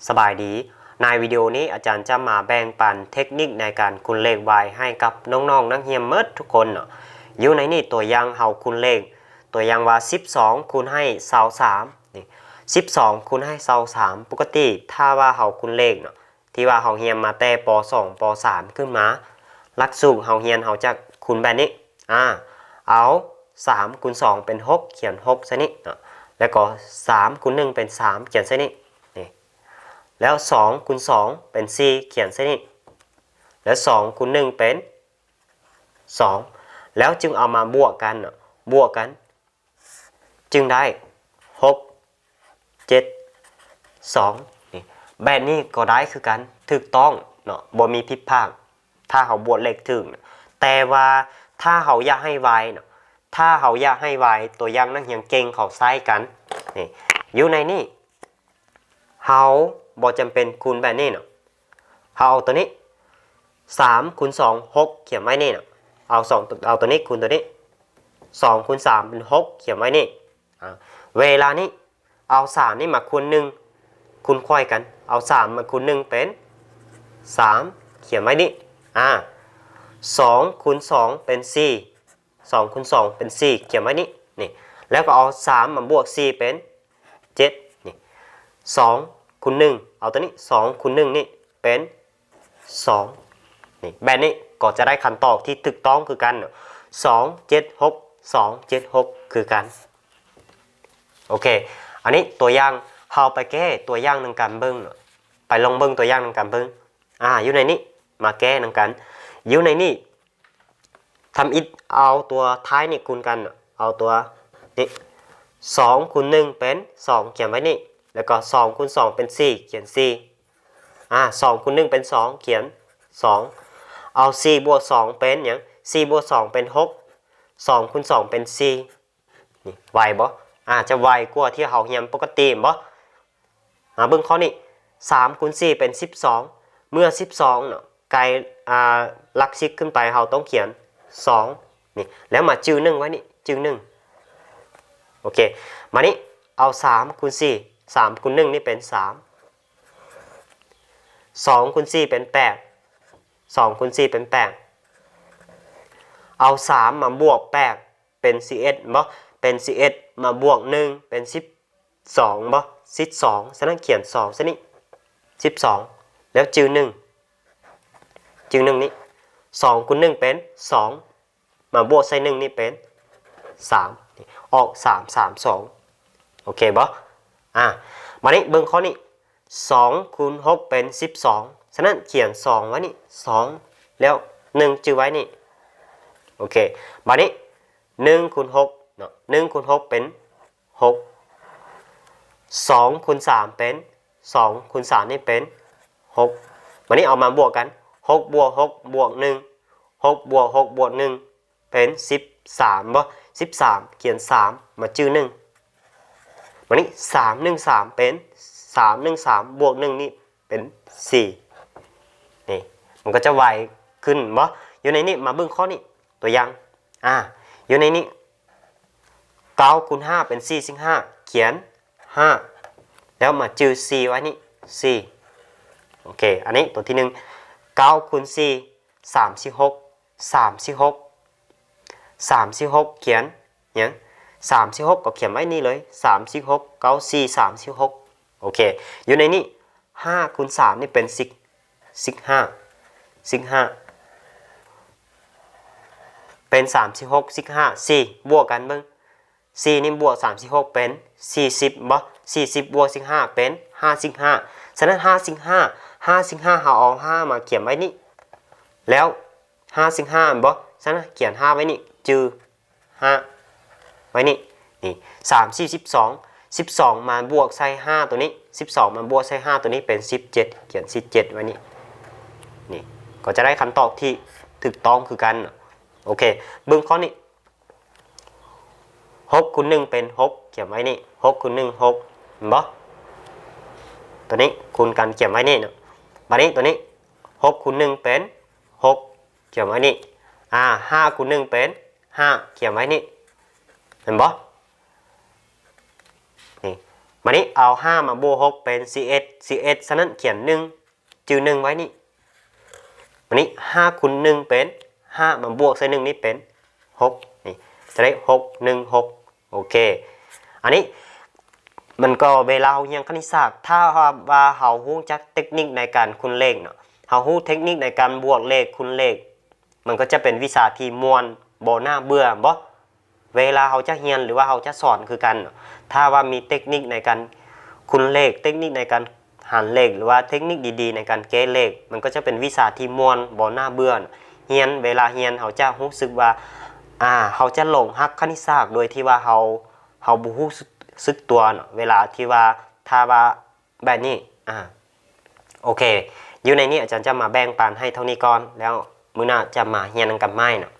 ສະບາຍດີ. ໃນວິດີໂອນີ້ອາຈານຈະມາແບ່ງປັນເທັກນິກໃນການຄູນເລກໄວໃຫ້ກັບນ້ອງໆນັກຮຽນໝົດທຸກຄົນເນາະ. ຢູ່ໃນນີ້ຕົວຢ່າງເຮົາຄູນເລກ ຕົວຢ່າງວ່າສິບສອງຄູນໃຫ້ຊາວສາມ ນີ້ ສິບສອງຄູນໃຫ້ຊາວສາມ. ປົກກະຕິຖ້າວ່າເຮົາຄູນເລກເນາະ ທີ່ວ່າເຮົາຮຽນມາແຕ່ ປໍສອງ ປໍສາມ ຂຶ້ນມາ ຫຼັກສູດເຮົາຮຽນເຮົາຈະຄູນແບບນີ້ ອາ ເອົາສາມຄູນສອງເປັນຫົກ ຂຽນຫົກໃສ່ນີ້ເນາະ ແລ້ວກໍສາມຄູນໜຶ່ງເປັນສາມ ຂຽນໃສ່ນີ້ ນີ້ ແລ້ວສອງຄູນສອງເປັນສີ່ ຂຽນໃສ່ນີ້ ແລ້ວສອງຄູນໜຶ່ງເປັນສອງ ແລ້ວຈຶ່ງເອົາມາບວກກັນເນາະ ບວກກັນ ຈຶ່ງໄດ້ຫົກ ເຈັດ ສອງ ນີ້ ແບບນີ້ກໍໄດ້ຄືກັນ ຖືກຕ້ອງເນາະ ບໍ່ມີຜິດພາດ ຖ້າເຮົາບວກເລກຖືກ. ແຕ່ວ່າຖ້າເຮົາຢາກໃຫ້ໄວເນາະ ຖ້າເຮົາຢາກໃຫ້ໄວ ຕົວຢ່າງນັກຮຽນເກັ່ງເຂົາໃຊ້ກັນ ນີ້ ຢູ່ໃນນີ້ ເຮົາບໍ່ຈຳເປັນຄູນແບບນີ້ເນາະ ເຮົາເອົາຕົວນີ້ ສາມຄູນສອງ ຫົກ ຂຽນໄວ້ນີ້ເນາະ ເອົາສອງ ເອົາຕົວນີ້ຄູນຕົວນີ້ ສອງຄູນສາມເປັນຫົກ ຂຽນໄວ້ນີ້ ອາ ເວລານີ້ເອົາສາມນີ້ມາຄູນໜຶ່ງ ຄູນໄຂວ້ກັນ ເອົາສາມມາຄູນໜຶ່ງເປັນສາມ ຂຽນໄວ້ນີ້ ອາ ສອງຄູນສອງເປັນສີ່ ສອງຄູນສອງເປັນສີ່ ຂຽນໄວ້ນີ້ ນີ້ ແລ້ວກໍເອົາສາມມາບວກສີ່ເປັນເຈັດ ນີ້ ສອງຄູນໜຶ່ງ ເອົາຕົວນີ້ ສອງຄູນໜຶ່ງນີ້ເປັນສອງ ນີ້ ແບບນີ້ກໍຈະໄດ້ຄຳຕອບທີ່ຖືກຕ້ອງຄືກັນ ສອງເຈັດຫົກ ສອງເຈັດຫົກ ຄືກັນ. ໂອເຄ ອັນນີ້ຕົວຢ່າງ ເຮົາໄປແກ້ຕົວຢ່າງນຳກັນເບິ່ງເນາະ ໄປລອງເບິ່ງຕົວຢ່າງນຳກັນເບິ່ງ ອາ ຢູ່ໃນນີ້ ມາແກ້ນຳກັນ ຢູ່ໃນນີ້ ທຳອິດເອົາຕົວທ້າຍນີ້ຄູນກັນເນາະ ເອົາຕົວນີ້ ສອງຄູນໜຶ່ງເປັນສອງ ຂຽນໄວ້ນີ້ ແລ້ວກໍສອງຄູນສອງເປັນສີ່ ຂຽນສີ່ ອາ ສອງຄູນໜຶ່ງເປັນສອງ ຂຽນສອງ ເອົາສີ່ບວກສອງເປັນຫຍັງ ສີ່ບວກສອງເປັນຫົກ ສອງຄູນສອງເປັນສີ່ ນີ້ ໄວບໍ່ ອາ ຈະໄວກວ່າທີ່ເຮົາຮຽນປົກກະຕິບໍ່? ມາເບິ່ງຂໍ້ນີ້ ສາມຄູນສີ່ເປັນສິບສອງ ເມື່ອສິບສອງເນາະ ໄກ ອາ ຫຼັກສິບຂຶ້ນໄປ ເຮົາຕ້ອງຂຽນສອງ ນີ້ ແລ້ວມາຈື່ໜຶ່ງໄວ້ນີ້ ຈື່ໜຶ່ງ ໂອເຄ ບາດນີ້ເອົາສາມຄູນສີ່ ສາມຄູນໜຶ່ງນີ້ເປັນສາມ ສອງຄູນສີ່ເປັນແປດ ສອງຄູນສີ່ເປັນແປດ ເອົາສາມມາບວກແປດ ເປັນສິບເອັດບໍ່ ເປັນສິບເອັດ ມາບວກໜຶ່ງເປັນສິບສອງບໍ່ ສິບສອງ ສະນັ້ນຂຽນສອງໃສ່ນີ້ ສິບສອງ ແລ້ວຈື່ໜຶ່ງ ຈື່ໜຶ່ງນີ້ ສອງຄູນໜຶ່ງເປັນສອງ ມາບວກໃສ່ໜຶ່ງນີ້ເປັນສາມ ອອກສາມ ສາມ ສອງ ໂອເຄບໍ່? ອາ ບາດນີ້ເບິ່ງຂໍ້ນີ້ ສອງຄູນຫົກເປັນສິບສອງ ສະນັ້ນຂຽນສອງໄວ້ນີ້ ສອງ ແລ້ວໜຶ່ງຈື່ໄວ້ນີ້ ໂອເຄ ບາດນີ້ໜຶ່ງຄູນຫົກເນາະ ໜຶ່ງຄູນຫົກເປັນຫົກ ສອງຄູນສາມເປັນ ສອງຄູນສາມນີ້ເປັນຫົກ ບາດນີ້ເອົາມາບວກກັນ ຫົກບວກຫົກບວກໜຶ່ງ ຫົກບວກຫົກບວກໜຶ່ງ ເປັນສິບສາມບໍ່ ສິບສາມ ຂຽນສາມ ມາຈື່ໜຶ່ງ ບາດນີ້ສາມໜຶ່ງສາມເປັນ ສາມໜຶ່ງສາມບວກໜຶ່ງນີ້ເປັນສີ່ ນີ້ ມັນກໍຈະໄວຂຶ້ນບໍ່? ຢູ່ໃນນີ້ ມາເບິ່ງຂໍ້ນີ້ ຕົວຢ່າງ ອາ ຢູ່ໃນນີ້ ເກົ້າຄູນຫ້າເປັນສີ່ສິບຫ້າ ຂຽນຫ້າ ແລ້ວມາຈື່ສີ່ໄວ້ນີ້ ສີ່ ໂອເຄ ອັນນີ້ຕົວທີໜຶ່ງ ເກົ້າຄູນສີ່ ສາມສິບຫົກ ສາມສິບຫົກ ສາມສິບຫົກ ຂຽນຫຍັງ ສາມສິບຫົກ ກໍຂຽນໄວ້ນີ້ເລີຍ ສາມສິບຫົກ ເກົ້າສີ່ ສາມສິບຫົກ ໂອເຄ ຢູ່ໃນນີ້ ຫ້າຄູນສາມນີ້ເປັນສິບ ສິບຫ້າ ສິບຫ້າ ເປັນສາມສິບຫົກ ສິບຫ້າ ສີ່ ບວກກັນເບິ່ງ ສີ່ນີ້ບວກສາມສິບຫົກເປັນສີ່ສິບບໍ່ ສີ່ສິບບວກສິບຫ້າເປັນຫ້າສິບຫ້າ ສະນັ້ນຫ້າສິບຫ້າ ຫ້າສິບຫ້າ ເຮົາເອົາຫ້າມາຂຽນໄວ້ນີ້ ແລ້ວຫ້າສິບຫ້າແມ່ນບໍ່ ສະນັ້ນຂຽນຫ້າໄວ້ນີ້ ຈື່ຫ້າໄວ້ນີ້ ນີ້ ສາມສີ່ສິບສອງ ສິບສອງມາບວກໃສ່ຫ້າຕົວນີ້ ສິບສອງມາບວກໃສ່ຫ້າຕົວນີ້ເປັນສິບເຈັດ ຂຽນສິບເຈັດໄວ້ນີ້ ນີ້ ກໍຈະໄດ້ຄຳຕອບທີ່ຖືກຕ້ອງຄືກັນ ໂອເຄ ເບິ່ງຂໍ້ນີ້ ຫົກຄູນໜຶ່ງເປັນຫົກ ຂຽນໄວ້ນີ້ ຫົກຄູນໜຶ່ງ ຫົກ ເຫັນບໍ່ ຕົວນີ້ຄູນກັນຂຽນໄວ້ນີ້ເນາະ ບາດນີ້ຕົວນີ້ ຫົກຄູນໜຶ່ງເປັນຫົກ ຂຽນໄວ້ນີ້ ອາ ຫ້າຄູນໜຶ່ງເປັນຫ້າ ຂຽນໄວ້ນີ້ ເຫັນບໍ່ ນີ້ ບາດນີ້ເອົາຫ້າມາບວກຫົກເປັນສິບເອັດ ສິບເອັດ ສະນັ້ນຂຽນໜຶ່ງ ຈື່ໜຶ່ງໄວ້ນີ້. ບາດນີ້ຫ້າຄູນໜຶ່ງເປັນຫ້າ ມາບວກໃສ່ໜຶ່ງນີ້ເປັນຫົກ ນີ້ຈະໄດ້ຫົກໜຶ່ງຫົກ. ໂອເຄ ອັນນີ້ມັນກໍເວລາເຮົາຮຽນຄະນິດສາດ ຖ້າຫາກວ່າເຮົາຮູ້ຈັກເຕັກນິກໃນການຄູນເລກເນາະ ເຮົາຮູ້ເຕັກນິກໃນການບວກເລກ ຄູນເລກ ມັນກໍຈະເປັນວິຊາທີ່ມ່ວນ ບໍ່ໜ້າເບື່ອບໍ່? ເວລາເຮົາຈະຮຽນ ຫຼືວ່າເຮົາຈະສອນຄືກັນ ຖ້າວ່າມີເຕັກນິກໃນການຄູນເລກ ເຕັກນິກໃນການຫານເລກ ຫຼືວ່າເຕັກນິກດີໆໃນການແກ້ເລກ ມັນກໍຈະເປັນວິຊາທີ່ມ່ວນ ບໍ່ໜ້າເບື່ອ. ຮຽນ ເວລາຮຽນເຮົາຈະຮູ້ສຶກວ່າ ອາ ເຮົາຈະຫຼົງຮັກຄະນິດສາດໂດຍທີ່ວ່າເຮົາ ເຮົາບໍ່ຮູ້ສຶກຕົວເນາະ ເວລາທີ່ວ່າ ຖ້າວ່າ ແບບນີ້ ອາ ໂອເຄ ຢູ່ໃນນີ້ອາຈານຈະມາແບ່ງປັນໃຫ້ເທົ່ານີ້ກ່ອນ ແລ້ວມື້ໜ້າຈະມາຮຽນນຳກັນໃໝ່ເນາະ.